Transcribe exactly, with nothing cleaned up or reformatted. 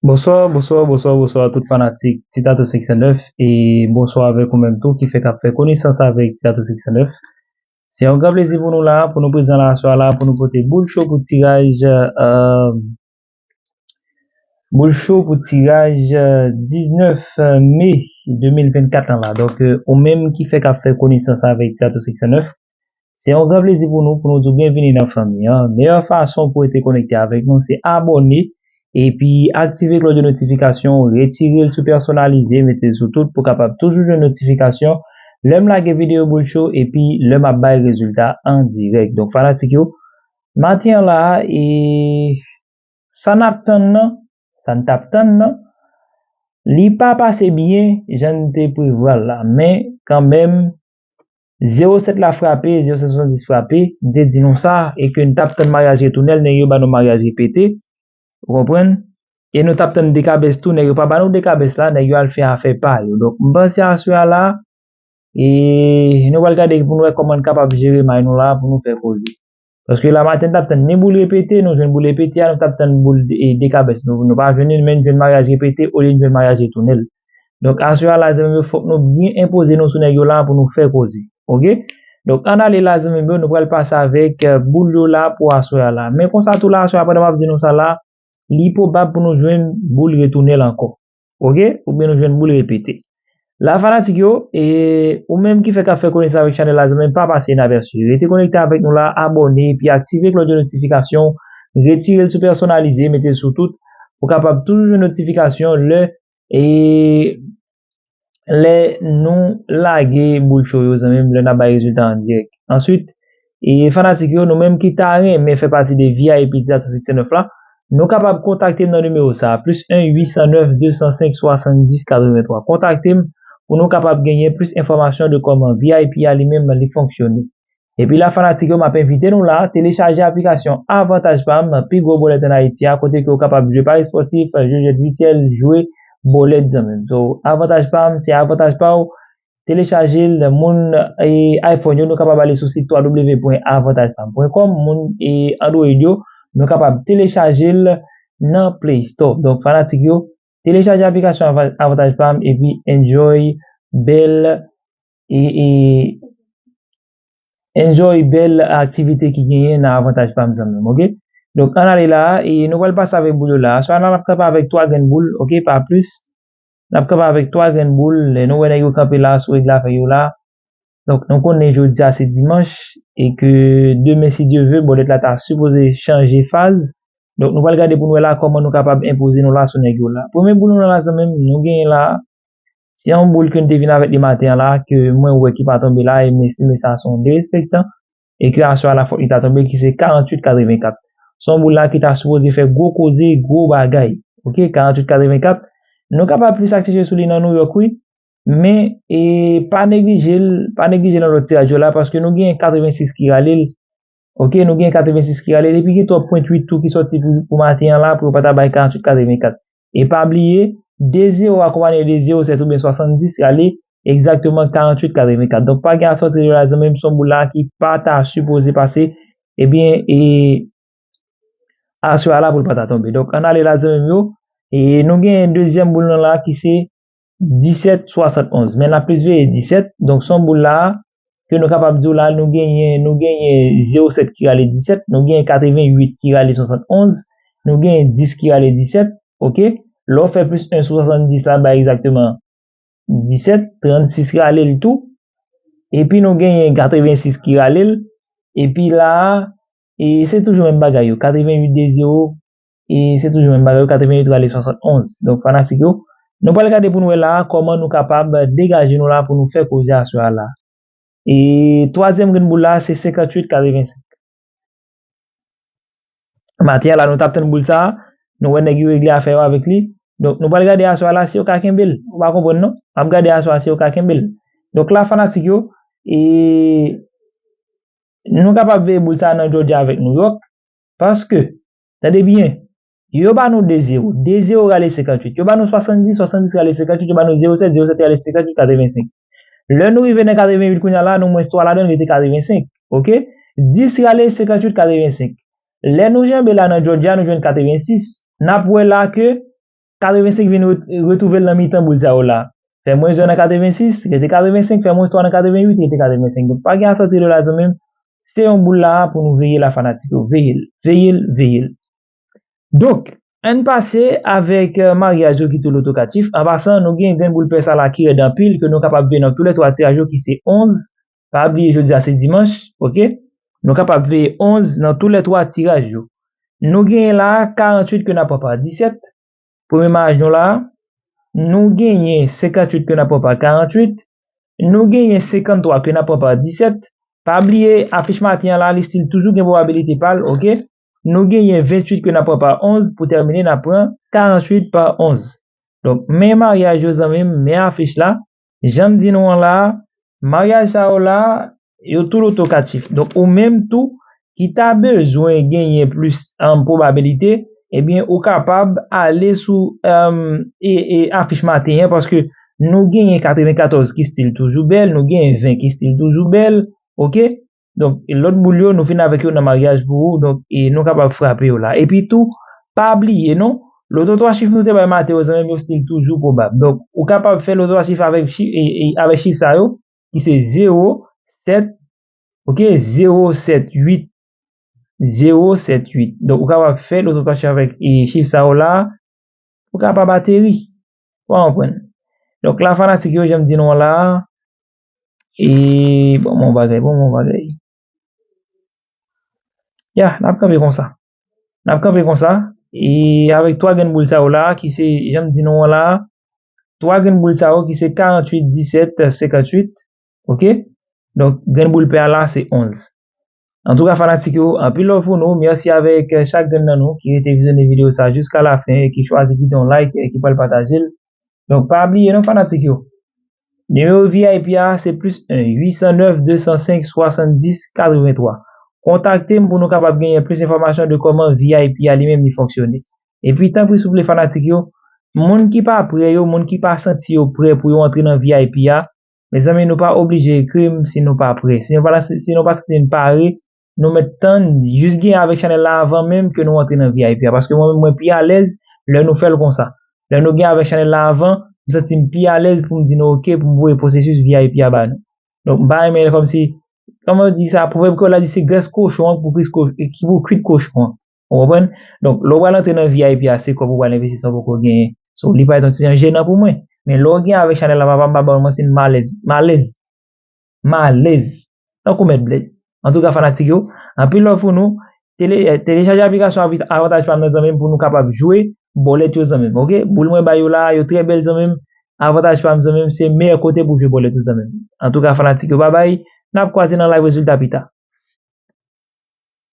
Bonswa, bonswa, bonswa, bonswa tout fanatik Titato six cent neuf e bonswa avèk ou menm tou ki fèk ap fè konesans avèk Titato six cent neuf. Se yon gran plezi pou nou la, pou nou prezan la aswè a la, pou nou pote boul cho pou tiraj, euh, boul cho pou tiraj, euh, diznèf me de mil vennkat lan la. Donk, euh, ou menm ki fèk ap fè konesans avèk Titato six cent neuf, se yon gran plezi pou nou, pou nou di w byenvini nan fanmi an. Meyè fason pou rete konekte avèk nou, se abòne epi aktive klòch de notifikasyon, retire l sou pèsonalize, mete l sou tout pou w kapab toujou jwenn notifikasyon lè m lage videyo boul cho epi lè m ap bay rezilta an dirèk. Donk, fanatik yo, maten an la, e sa n ap tann nan, sa n t ap tann nan, li pa pase byen jan n te prevwa l la, men kanmenm, zewo sèt la frape, zewo sèt swasanndis frape, m te di nou sa, e ke n t ap tann maryaj retounèl, nèg yo ba nou maryaj repete, ou konprann? E nou t ap tann dekabès tou, nèg yo pa ba nou dekabès la, nèg yo al fè afè pa yo. Donk, m panse aswè a la, e nou pral gade pou nou wè kòman n kapab jere may nou la pou nou fè koze. Paske la maten, n t ap tann ni boul repete, nou jwenn boul repete a, nou t ap tann boul de, e, dekabès. Nou, nou pa jwenn li, men n jwenn maryaj repete olye n jwenn maryaj retounèl. Donk, aswè a la, zanmi m yo, fòk nou byen enpoze nou sou nèg yo la pou nou fè koze. Oke? Donk, ann ale la, zanmi m yo, nou pral pase avèk, euh, boul yo la pou aswè a la. Men konsa tou la, aswè a, pandan m ap di nou sa la, li pwobab pou nou jwenn boul retounèl ankò. Oke? Oubyen nou jwenn boul repete. La, fanatik yo, e ou menm ki fèk ap fè konesans avèk chanèl la, zanmi m, pa pase inapèsi. Rete konekte avèk nou la, abòne, epi aktive klòch de notifikasyon, retire l sou pèsonalize, mete l sou tout, pou w kapab toujou jwenn notifikasyon lè, e lè nou lage boul cho yo, zanmi m, lè n ap bay rezilta an dirèk. Answit, e fanatik yo, nou menm ki ta renmen fè pati de V I P Titato six cent neuf la, nou kapab kontakte m nan nimewo sa a, plis en uit san nèf de san senk swasanndis katrevenntwa. Kontakte m pou nou kapab genyen plis enfòmasyon de kòman V I P a li menm li fonksyone. Epi la, fanatik yo, m ap envite nou la, telechaje aplikasyon Avantaj Pam, pi gwo bòlèt ann Ayiti a, kote ke w kapab jwe pari espòsif, jwe jwèt vityèl, jwe bòlèt, zanmi m. So, Avantaj Pam, se avantaj pa w. Telechaje l, moun, e, iPhone yo, nou kapab ale sou sit w w w pwen avantaj pam pwen kòm, moun, e, Android yo, nou kapab telechaje l nan Play Store. Donk, fanatik yo, telechaje aplikasyon Ava-, Avantaj Pam epi enjoy bèl, e, e, enjoy bèl aktivite ki genyen nan Avantaj Pam, zanmi m, oke? Donk, ann ale la, e nou pral pase avèk boul yo la. Aswè a n ap kanpe avèk twa grenn boul, oke, pa plis. N ap kanpe avèk twa grenn boul. Lè nou wè nèg yo kanpe la sou règ afè yo la. Donk, nou konnen jodi a se dimanch e ke demen, si Dye ve, bòlèt la ta sipoze chanje faz. Donk, nou pral gade pou nou wè la kòman nou kapab enpoze nou la sou nèg yo la. Premye boul nou la, zanmi m, nou genyen la, se yon boul ke n te vin avèk li maten an la, ke mwen wè ki pa tonbe la, e m estime sa se yon derespektan, e ke aswè a la fòk li ta tonbe, ki se karanntuit katrevenkat. Se yon boul la ki ta sipoze fè gwo koze, gwo bagay. Oke, karanntuit katrevenkat. Nou kapab plis aktive sou li nan Nouyòk, wi. Men, e, pa neglije l, pa neglije l nan lòt tiraj yo la, paske nou gen katrevensis ki rale l. Oke, nou gen katrevensis ki rale l, epi gen twòp pwent uit tou ki sòti pou, pou maten an la, pou yo pa ta bay karanntuit katrevenkat. E pa bliye, de zewo akonpanye de zewo sèt oubyen swasanndis rale egzakteman karanntuit katrevenkat. Donk, pa gen asòti yo la, zanmi m, se yon boul la ki pa ta sipoze pase, ebyen, e, aswè a la pou l pa ta tonbe. Donk, ann ale la, zanmi m yo. E nou gen dezyèm boul nan la ki se disèt swasannonz. Men n ap plis veye disèt. Donk, se yon boul la, ke nou kapab di w la, nou genyen, nou genyen zewo sèt ki rale disèt, nou genyen katreven uit ki rale swasannonz, nou genyen dis ki rale disèt, oke? Lè w fè plis en sou swasanndis la, bay egzakteman disèt, trannsis rale l tou. Epi nou genyen katrevensis ki rale l. Epi la a, e se toujou menm bagay yo. Katreven uit de zewo, e se toujou menm bagay yo. Katreven uit rale swasannonz. Donk, fanatik yo, nou pral gade pou nou wè la a kòman nou kapab degaje nou la pou nou fè koze aswè a la. E twazyèm grenn boul la, se senkanntuit katrevensenk. Maten an la, nou t ap tann boul sa a, nou wè nèg yo regle afè yo avèk li. Donk, nou pral gade aswè a la si yo ka kenbe l. Ou pa konprann, non? M ap gade aswè a si yo ka kenbe l. Donk, la, fanatik yo, e nou kapab veye boul sa a nan Georgia avèk Nouyòk, paske, tande byen, yo ba nou de zewo, de zewo rale senkanntuit. Yo ba nou swasanndis, swasanndis rale senkanntuit, yo ba nou zewo sèt, zewo sèt rale senkanntuit, katrevensenk. Lè nou rive nan katreven uit kounye a la, nou mwens twa ladan l rete katrevensenk. Oke? Dis rale senkanntuit, katrevensenk. Lè nou janbe la nan Georgia, nou jwenn katrevensis. N ap wè la ke katrevensenk vin ret- retwouve l nan mitan boul sa yo la. Fè mwens yen nan katrevensis, rete katrevensenk, fè mwens twa nan katrevenwit, rete katrevensenk. Donk, pa gen asòti de la zanmi m. Se yon boul la pou nou veye la fanatik yo. Veye l, veye l, veye l. Donk, ann pase avèk euh, maryaj yo ki tou lotokatif. An pasan, nou gen grenn boul pè sa la ki rèd anpil, ke nou kapab veye nan tou lè twa tiraj yo ki se onz. Pa bliye jodi a se dimanch, oke? Nou kapab veye onz nan tou lè twa tiraj yo. Nou genyen la karanntuit ke n ap pran pa disèt. Premye maryaj nou la, nou genyen senkanntuit ke n ap pran pa karanntuit. Nou genyen senkanntwa ke n ap pran pa disèt. Pa bliye, afich maten an la, li still toujou gen pwobabilite pa l, oke? Nou genyen venntuit ke n ap pran pa onz. Pou tèmine, n ap pran karanntuit pa onz. Donk, men maryaj yo, zanmi m, men afich la. Jan m di nou an la, maryaj sa yo la, yo tou lotokatif. Donk, ou menm tou, ki ta bezwen genyen plis um, pwobabilite, ebyen, ou kapab ale sou um, e, e afich maten an, paske nou genyen katrevenkatòz ki still toujou bèl, nou genyen ven ki still toujou bèl, oke? Donk, e lòt boul yo, nou vin avèk yo nan maryaj pou ou, donk, e nou kapab frape yo la. Epi tou, pa bliye non, loto twa chif nou te bay maten yo, zanmi m, yo still toujou pwobab. Donk, ou kapab fè loto twa chif avèk chif, e, e, avèk chif sa yo, ki se zewo, sèt, oke, zewo sèt uit, zewo sèt uit. Donk, ou kapab fè loto twa chif avèk e, chif sa yo la, ou kapab ateri. Ou konprann? Donk, la fanatik yo, jan m di nou an la, e, bon, bon bagay, bon, bon bagay. Ya, n ap kanpe konsa. N ap kanpe konsa. E avèk twa grenn boul sa yo la, ki se, jan m di nou an la, twa grenn boul sa yo ki se karanntuit, disèt, senkantuit. Oke? Donk, grenn boul pè a la, se onz. Antouka, fanatik yo, anpil love pou nou. Mèsi avèk chak grenn nan nou ki rete vizyonnen videyo sa jiska lafen e ki chwazi kite yon like e ki pral pataje l. Donk, pa bliye non, fanatik yo. Nimewo V I P a, se plis en, uit san nèf, de san senk, swasanndis, katrevenntwa. Kontakte m pou nou kapab genyen plis enfòmasyon de kòman V I P a li menm li fonksyone. Epi, tanpri, souple, fanatik yo, moun ki pa prè yo, moun ki pa santi yo prè pou yo antre nan V I P a, mezanmi, nou pa oblije ekri m si nou pa prè. Si nou pa, si nou pa santi n pare, nou mèt tann, jis gen avèk chanèl la avan menm ke nou antre nan V I P a. Paske mwen menm, mwen pi alèz lè nou fè l konsa. Lè nou gen avèk chanèl la avan, m santi m pi alèz pou m di nou oke, pou m voye pwosesis V I P a ba nou. Donk, m pa renmen lè kòmsi, kòman yo di sa, pwovèb kreyòl la di se grès kochon an pou kwit kochon an. Ou konprann? Donk, lè w pral antre nan V I P a, se kòb ou pral envesti san w poko genyen. So, li parèt yon ti jan jenan pou mwen. Men lè w gen avèk chanèl la, papa, m pa ba w manti, m alèz. M alèz. M alèz. Tankou mèt Blaise. Antouka, fanatik yo, anpil love pou nou. Tele, eh, telechaje aplikasyon Avi- Avantaj Pam nan zanmi m pou nou kapab jwe bòlèt yo zanmi m, oke? Boul mwen ba yo la, yo trè bèl zanmi m. Avantaj Pam zanmi m, se meyè kote pou jwe bòlèt yo zanmi m. Antouka, fanatik yo, babay. N ap kwaze nan live rezilta pita.